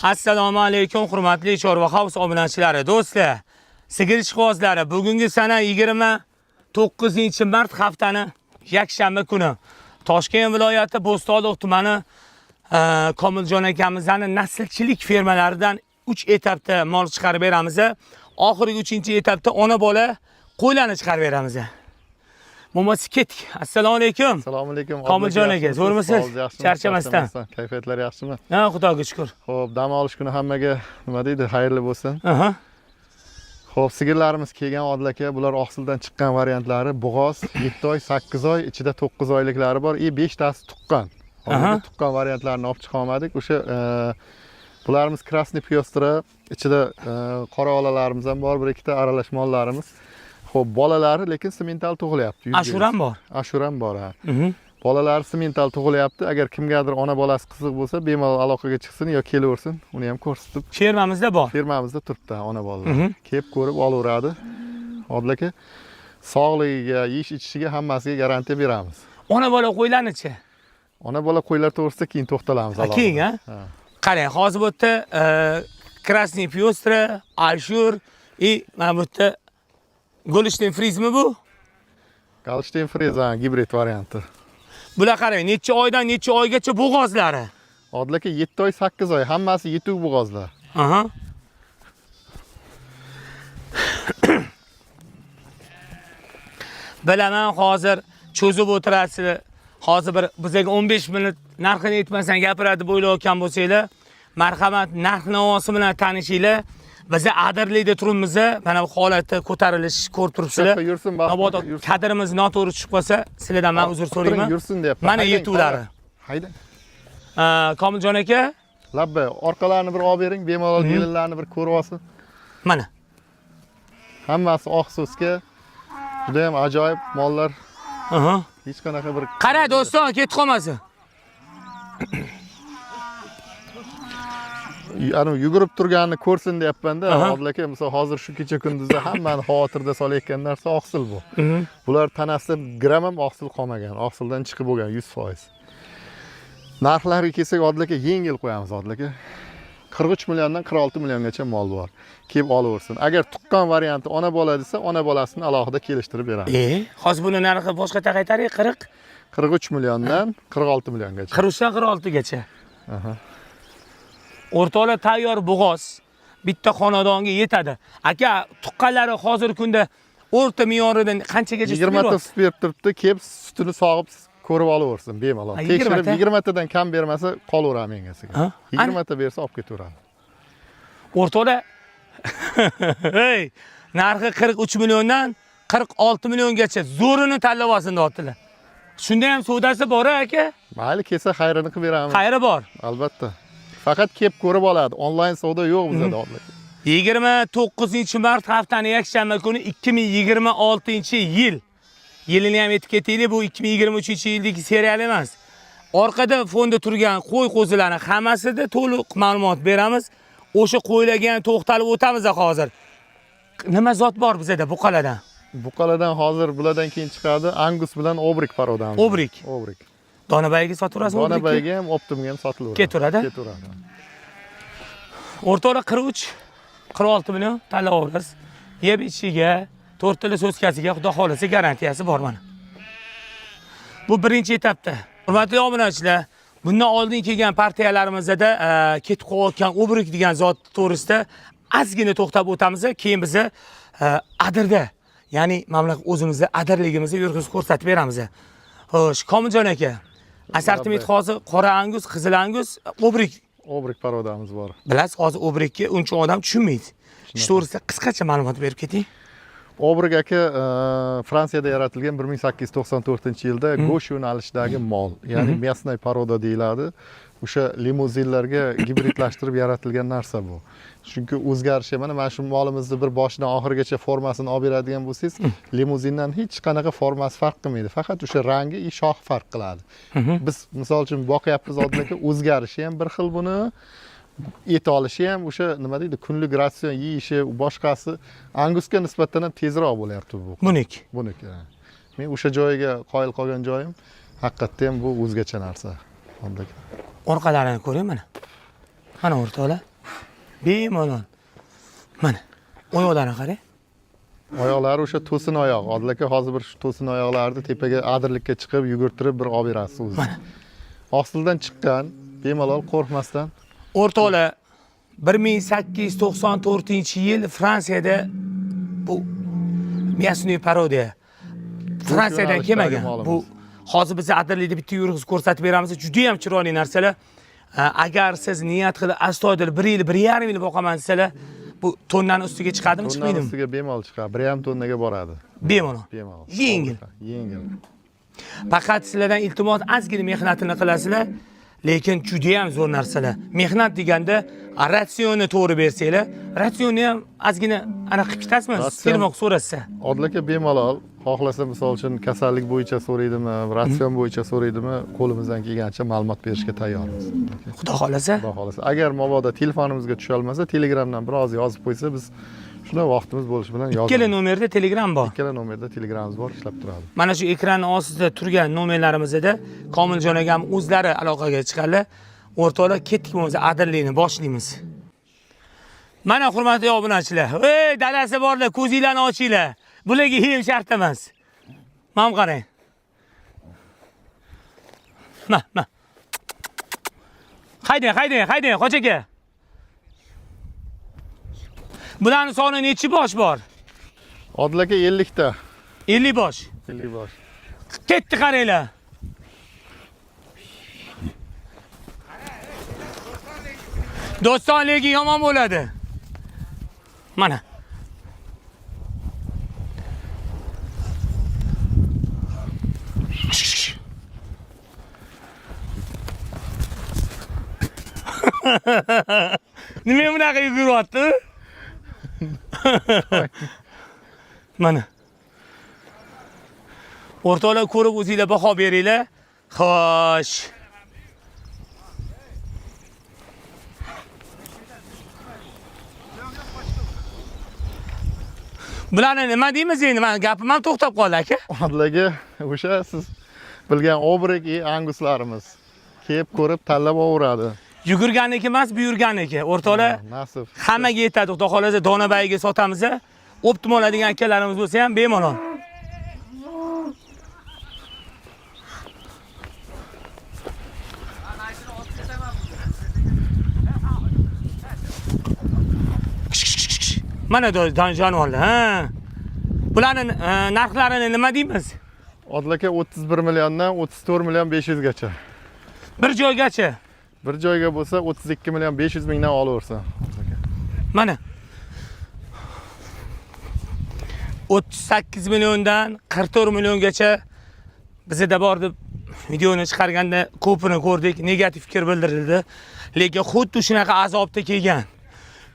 Assalomu alaykum hurmatli Chorva House obunachilari, do'stlar. Sigir ishqibozlari, bugungi sana 29-mart haftani yakshanba kuni. Toshkent viloyati Bo'stonliq tumani Komiljon akamizning naslchilik fermalaridan 3 etapda mol chiqarib beramiz. Oxirgi 3-etapda ona bola qo'ylarni chiqarib beramiz. Bo'lmasa ketdik. Assalomu alaykum. Assalomu alaykum. Komiljon aka, zo'rmisiz? Charchamasdan. Kayfiyatlar yaxshimi? Ha, Xudoga shukr. Xo'p, dam olish kuni hammaga nima deydi, xayrli bo'lsin. Aha. Xo'p, sigirlarimiz kelgan Odil aka, bular oqsildan chiqqan variantlari, bo'g'oz 7 oy, 8 oy, ichida 9 oyliklari bor, и 5 tasi tuqqan. Aha. Hozirgi tuqqan variantlarini olib chiqa olmadik. O'sha bularimiz красный пёстра, ichida qora olalarimiz ham bor, bir ikkita aralash mollarimiz. Xo'p, bolalari lekin simental tug'ilyapti. Ashuram bor. Ashuram bor, ha. Bolalar Bolalari simental tug'ilyapti. Agar kimgadir ona bolasi qiziq bo'lsa, bemalol aloqaga chiqsin yo kelaversin, uni ham ko'rsatib Fermamizda bor. Fermamizda turibdi ona bolalar. Kelib ko'rib olaveradi. Odil aka, sog'ligiga, yeyish ichishiga hammasiga garantiya beramiz. Ona bola qo'ylarnichi? Ona bola qo'ylar to'g'risida keyin to'xtalamiz Ha, alohida. keyin, ha? Ha. Qarang, hozir bu yerda Красный Пёстра, Ashur и mana bu yerda Голштин Frizmi bu? Голштин Фриз, ha, gibrid varianti. Bular qarang, necha oydan necha oygacha bo'g'ozlari. Odil aka, 7 oy, 8 oy, hammasi yetuk bo'g'ozlar. Aha. Bilaman hozir cho'zib o'tirasizlar. Hozir bir bizga 15 minut narxini aytmasang gapiradi deb o'ylayotgan bo'lsanglar, marhamat narx navosi bilan tanishinglar. Biz Adirlikda turibmiz, mana bu holatda ko'tarilish ko'rib turibsizlar. Shu yoqqa yursin, baxtim, Mabodo yursin. kadrimiz noto'g'ri tushib qolsa, sizlardan men uzr so'rayman. Yursin deyapman. Mana Haydang, yetuvlari. haydang. Komiljon aka, Labbay, orqalarini bir olib bering, bemalol yelinlarni bir ko'rib olsin. Mana. Hammasi oq so'sga. Juda ham ajoyib mollar. Aha. Hech qanaqa bir Qara do'ston, ketib qolmasin. Ani yugurib turganini ko'rsin deyapman-da. Aha. Odil aka, misol hozir shu kecha kunduzda hammani xavotirda solayotgan narsa oqsil bu. Bular tanasida gram ham oqsil qolmagan, oqsildan chiqib bo'lgan 100%. Narxlarga kelsak, Odil aka, yengil qo'yamiz Odil aka. 43 milliondan 46 milliongacha mol bor. Kelib olaversin. Agar tuqqan varianti ona bola desa, ona bolasini alohida kelishtirib beramiz. Hozir buni narxi boshqacha qaytaring, 40 43 milliondan 46 milliongacha. 43 dan 46 gacha. Aha. O'rtoqlar, tayyor bo'g'oz bitta xonadonga yetadi. Aka, tuqqanlari hozirgi kunda o'rta me'yoridan qanchagacha sut 20 ta beryapti? sut berib turibdi, kelib sutini sog'ib ko'rib olaversin bemalol. Ha, Tekshirib 20 ta? 20 tadan kam bermasa qolaveradi mengasiga. Ha? 20 ta bersa olib ketaveradi. O'rtoqlar, hey, narxi 43 milliondan 46 milliongacha zo'rini tanlab olsin deyaptilar. Shunda ham savdosi bor aka? Mayli, kelsa xayrini qilib beramiz. Xayri bor. Albatta. Faqat kelib ko'rib oladi. Onlayn savdo yo'q bizada Odil aka. 29-mart haftani yakshanba kuni 2026-yil. Yilini ham aytib ketaylik, bu 2023-yildagi serial emas. Orqada fonda turgan qo'y qo'zilarni hammasida to'liq ma'lumot beramiz. O'sha qo'ylarga ham to'xtalib o'tamiz hozir. Nima zot bor bizada buqalardan? Buqalardan hozir bulardan keyin chiqadi Angus bilan Obrik parodamiz. Obrik. Obrik. Donabayga sotaverasizmi? Donabayga ham, Optimga ham sotilaveradi. Ketaveradi? Ketaveradi. O'rtoqlar, 43 46 million tanlab olasiz. Yeb ichishiga, to'rttala so'zkasiga xudo xolasa garantiyasi bor mana. Bu birinchi etapda. Hurmatli obunachilar, bundan oldin kelgan partiyalarimizda ketib qolayotgan Obrik degan zot to'g'risida ozgina to'xtab o'tamiz, keyin biza Adirda, ya'ni mamlakat o'zimizda Adirligimizni yurg'izib ko'rsatib beramiz. Xo'sh, Komiljon aka, assortiment hozir qora angus, qizil angus, Obrik. Obrik parodamiz bor. Bilasiz, hozir Obrikka uncha odam tushunmaydi. Shu to'g'risida qisqacha ma'lumot berib keting. Obrik aka, Fransiyada yaratilgan 1894-yilda go'sht yo'nalishidagi mol, ya'ni мясной порода deyiladi. O'sha limuzinlarga gibridlashtirib yaratilgan narsa bu. Chunki o'zgarishi mana shu molimizni bir boshidan oxirigacha formasini olib beradigan bo'lsangiz, limuzindan hech qanaqa formasi farq qilmaydi. Faqat o'sha rangi и shoxi farq qiladi. Biz misol uchun boqyapmiz Odil aka, o'zgarishi ham bir xil buni. Et olishi ham o'sha nima deydi, kunlik ratsion yeyishi, boshqasi angusga nisbatan ham tezroq bo'lyapti bu. Buniki. Buniki. Men o'sha joyiga qoyil qolgan joyim haqiqatda ham bu o'zgacha narsa. Orqalarini ko'ring mana. Mana o'rtoqlar. Bemalol. Mana oyoqlarini qarang. Oyoqlari o'sha to'sin oyoq. Odil aka hozir bir shu to'sin oyoqlarni tepaga adirlikka chiqib yugurtirib bir olib berasiz o'zi. Oqsildan chiqqan, bemalol qo'rqmasdan. O'rtoqlar, 1894-yil Fransiyada bu мясной порода Fransiyadan yo'nalishdagi kelmagan. molimiz. Bu hozir biz adirlikda bitta yurg'izib ko'rsatib beramiz. Juda ham chiroyli narsalar. Agar siz niyat qilib astoydil 1 yil, 1,5 yil boqaman desalar, bu tonnani ustiga chiqadimi, Tonnani chiqmaydimi? ustiga bemalol chiqadi. 1,5 tonnaga boradi. Bemalol. Bemalol. Yengil. Yengil. Faqat sizlardan iltimos, ozgina mehnatini qilasizlar, lekin juda ham zo'r narsalar. Mehnat deganda ratsionni to'g'ri bersanglar, ratsionni ham ozgina anaqa qilib ketasizmi? Ratsion- Telefon so'rashsa. Odil aka bemalol xohlasa misol uchun kasallik bo'yicha so'raydimi, ratsion bo'yicha so'raydimi, qo'limizdan kelgancha ma'lumot berishga tayyormiz. Xudo xolasa. Xudo xohlasa. Agar mabodo telefonimizga tusha olmasa, Telegramdan biroz yozib qo'ysa, biz shunda vaqtimiz bo'lishi bilan yozamiz. Ikkala nomerda Telegram bor. Ikkala nomerda Telegramimiz bor, ishlab turadi. Mana shu ekranning ostida turgan nomerlarimizda Komiljon akam o'zlari aloqaga chiqadilar. O'rtoqlar, ketdik bo'lmasa adillikni boshlaymiz. Mana hurmatli obunachilar, ey dadasi borlar, ko'zinglarni ochinglar. Bularga yem shart emas. Mana qarang. Ma, ma. Haydang, haydang, haydang, hoji aka. Bularning soni nechi bosh bor? Odil aka 50 ta. 50 bosh. 50 bosh. Ketdi qaranglar. Do'stonligi yomon bo'ladi. Mana. Nima bunaqa yuguryapti? Mana. O'rtoqlar, ko'rib o'zinglar baho beringlar. Xo'sh. Bularni nima deymiz endi? Mana gapim ham to'xtab qoldi aka. Odil aka o'sha siz bilgan obrek и anguslarimiz. Kelib ko'rib tanlab olaveradi. Yugurganiki emas, buyurganiki. O'rtoqlar, Nasib. hammaga yetadi. Xudo xolasa donabayiga sotamiz. Optim oladigan akalarimiz bo'lsa ham bemalol. Mana jonivorlar, ha. Bularning narxlarini nima deymiz? Odil aka 31 milliondan 34 million 500 gacha. Bir joygacha. Bir joyga bo'lsa 32 million 500 mingdan olaversa. Mana. 38 milliondan 44 milliongacha bizda bor deb videoni chiqarganda ko'pini ko'rdik, negativ fikr bildirildi. Lekin xuddi shunaqa azobda kelgan.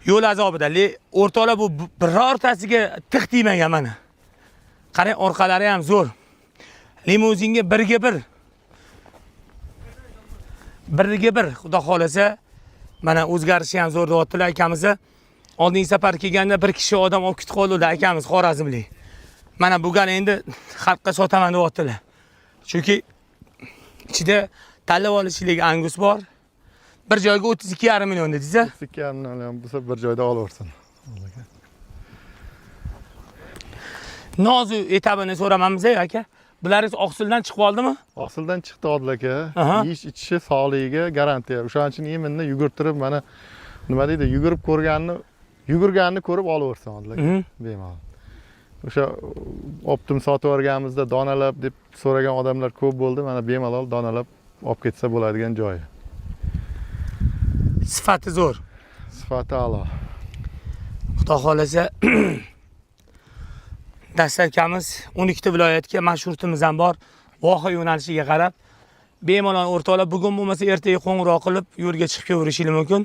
Yo'l azobida. O'rtoqlar, bu birortasiga tiq tegmagan mana. Qarang, orqalari ham zo'r. Limuzinga birga bir. Birga bir, xudo xolasa. Mana o'zgarishi ham zo'r deyaptilar akamiz. Oldingi safar kelganda bir kishi odam olib ketib qoldi akamiz Xorazmlik. Mana bugun endi xalqqa sotaman deyaptilar. Chunki ichida tanlab olishlik angus bor. Bir joyga 32,5 million dedingiz-a? 32,5 million bo'lsa bir joyda olaversin. Nozu etabini so'ramamiz aka. Bularingiz oqsildan chiqib oldimi? Oqsildan chiqdi Odil aka. Aha. Yeyish ichishi sog'ligiga garantiya. O'shaning uchun yeminni yugurtirib mana nima deydi, yugurib ko'rganni, yugurganini ko'rib olaversin Odil aka. Bemalol. O'sha optim sotib yuborganimizda donalab deb so'ragan odamlar ko'p bo'ldi. Mana bemalol donalab olib ketsa bo'ladigan joyi. Sifati zo'r. Sifati a'lo. Xudo xolasa dastlabkamiz 12 ta viloyatga marshrutimiz ham bor. Voha yo'nalishiga qarab bemalol o'rtoqlar bugun bo'lmasa ertaga qo'ng'iroq qilib yo'lga chiqib kelaverishingiz mumkin.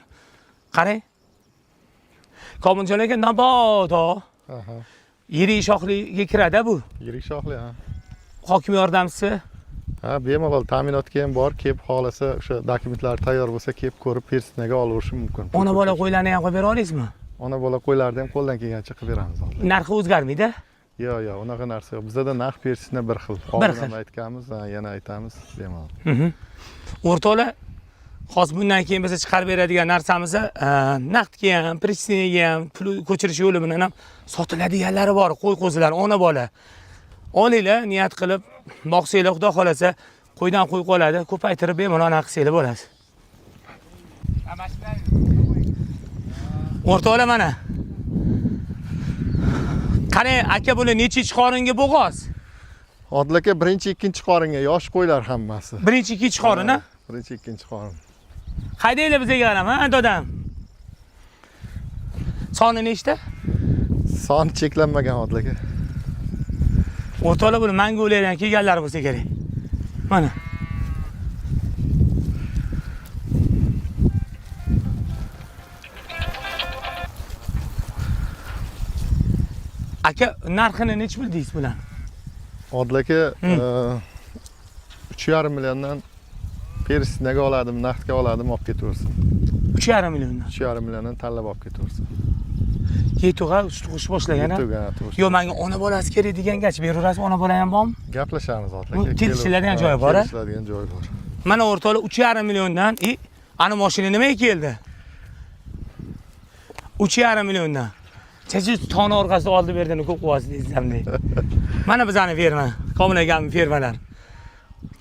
Qarang. Komiljon aka mabodo Aha. yirik shoxliga kiradi bu. Yirik shoxli, ha. Hokim yordamchisi Ha, bemalol ta'minotga ham bor, kelib xohlasa o'sha dokumentlar tayyor bo'lsa, kelib ko'rib persinaga oliverishi mumkin. Ona bola qo'ylarni ham qo'yib bera olasizmi? Ona bola qo'ylarni ham qo'ldan kelgancha qilib beramiz. Narxi o'zgarmaydi. Yo'q, yo'q, unaqa narsa yo'q. Bizada narx persina bir xil. Bir Oldin xil. ham aytganmiz, ha, yana aytamiz, bemalol. O'rtoqlar, Hozir bundan keyin biz chiqarib beradigan narsamiz naqdga ham, pristiniga ham, pul ko'chirish yo'li bilan ham sotiladiganlari bor. Qo'y qo'zilar, ona bola. Olinglar, niyat qilib boqsanglar, xudo xolasa qo'ydan qo'y qoladi, ko'paytirib bemalol anaqa qilsanglar bo'ladi. O'rtoqlar mana. Qarang, aka, bular nechinchi qoringa bo'g'oz? Odil aka, birinchi, ikkinchi qoringa yosh qo'ylar hammasi. Birinchi, ikkinchi qorin, ha? Birinchi, ikkinchi qorin. Haydanglar bizga qarab, ha, dodam. Soni nechta? Son cheklanmagan, Odil aka. O'rtoqlar, buni Mongoliyadan kelganlar bo'lsa kerak. Mana. Aka, narxini nechi pul deysiz bularni? Odil aka, 3,5 milliondan пересильный ga oladimi, naqdga oladimi, olib ketaversin. 3,5 milliondan. 3,5 milliondan tanlab olib ketaversin. Yetug'a tug'ish boshlagan, ha? Yetuk, ha, tug'ish. Yo'q, menga ona bolasi kerak degangacha beraverasiz, ona bola ham bormi? Gaplashamiz, Odil Bu aka. kelishiladigan joyi bor, a? Kelishiladigan joyi bor. Mana o'rtoqlar, 3,5 milliondan i ana mashina nimaga keldi? 3,5 milliondan. Chachi toni orqasida oldi berdini ko'p quvasi deysam deydi. Mana bizani ferma, Komil akamning fermalar.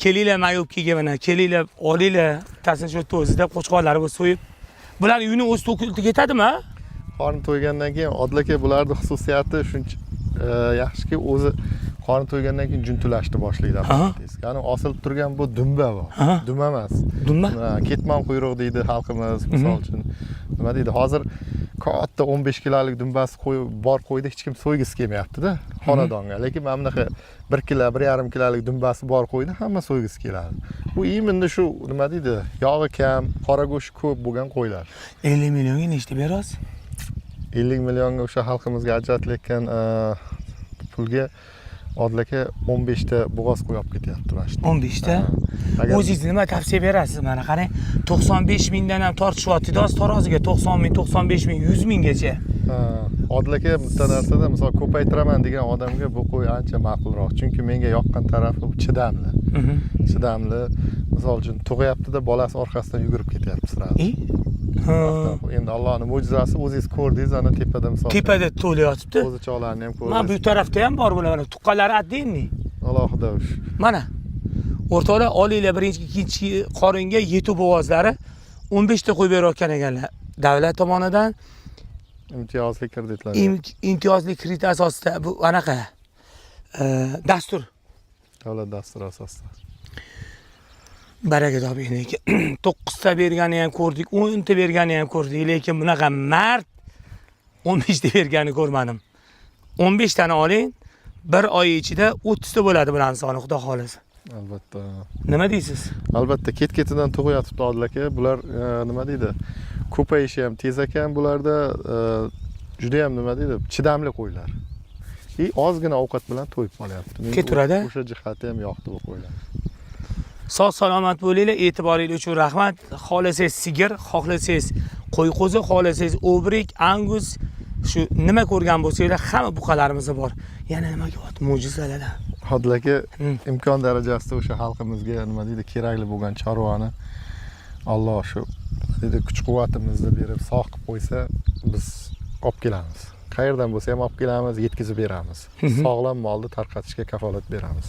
Kelinglar Mayobkaga mana, kelinglar, olinglar, bittasini shu yerda o'zida qo'chqorlari bo'lsa so'yib. Bular uyini o'zi to'kilib ketadimi? Qorni to'ygandan keyin, Odil aka, bularni xususiyati shuncha yaxshiki, o'zi qorni to'ygandan keyin juntilashni boshlaydi avtomatik. Ya'ni osilib turgan bu dumba bu. Dum emas. Dumba? Ha, ketmon quyruq deydi xalqimiz, misol uchun. Nima deydi? Hozir katta 15 kilolik dumbasi qo'y bor qo'yni hech kim so'ygisi kelmayapti-da xonadonga. Lekin mana bunaqa 1 kilo, 1,5 kilolik dumbasi bor qo'yni hamma so'ygisi keladi. Bu именно shu nima deydi? Yog'i kam, qora go'shti ko'p bo'lgan qo'ylar. 50 millionga nechta berasiz? 50 millionga o'sha xalqimizga ajratilayotgan pulga, Odil aka, 15 ta bo'g'oz qo'y olib ketyapti mana shu. 15 ta. Agar O'zingiz nima tavsiya berasiz? Mana qarang, 95 mingdan ham tortishyapti hozir taroziga 90 ming, 95 ming, 100 minggacha. Ha, Odil aka, bitta narsada misol ko'paytiraman degan odamga bu qo'y ancha ma'qulroq. Chunki menga yoqqan tarafi bu chidamli. Chidamli. Misol uchun tug'yapti-da, bolasi orqasidan yugurib ketyapti сразу. I? Ha. Endi Allohning mo'jizasi, o'zingiz ko'rdingiz ana tepada misol. Tepada to'layotibdi. Qo'zichoqlarni ham Mana bu ko'rdingiz. tarafda ham bor bular, mana tuqqanlari отдельный. Alohida ush. Mana. O'rtoqlar, olinglar birinchi, ikkinchi qoringa yetuv bo'g'ozlari 15 ta qo'yib berayotgan ekanlar. Davlat tomonidan Imtiyozli kreditlar. Imtiyozli kredit asosida bu anaqa dastur. Davlat dasturi asosida. Baraka toping lekin 9 ta berganini ham ko'rdik, 10 ta berganini ham ko'rdik, lekin bunaqa mard 15 ta berganini ko'rmadim. 15 tani oling, bir oy ichida 30 ta bo'ladi bularning soni, xudo xohlasa. Albatta. Nima deysiz? Albatta, ket-ketidan tug'yotibdi, Odil aka. Bular nima deydi? Ko'payishi ham tez ekan bularda, juda ham nima deydi? Chidamli qo'ylar. И ozgina ovqat bilan to'yib qolyapti. Menga Ketaveradi? O'sha jihati ham yoqdi bu qo'ylar. Sog' salomat bo'linglar, e'tiboringiz uchun rahmat. Xohlasangiz sigir, xohlasangiz qo'y qo'zi, xohlasangiz obrik, angus, shu nima ko'rgan bo'lsanglar hamma buqalarimiz bor. Yana nima kelyapti mo'jizalardan. Odil aka, imkon darajasida o'sha xalqimizga nima deydi, kerakli bo'lgan chorvani Alloh shu nima deydi, kuch quvvatimizni berib sog' qilib qo'ysa, biz olib kelamiz. Qayerdan bo'lsa ham olib kelamiz, yetkazib beramiz. Sog'lom molni tarqatishga kafolat beramiz.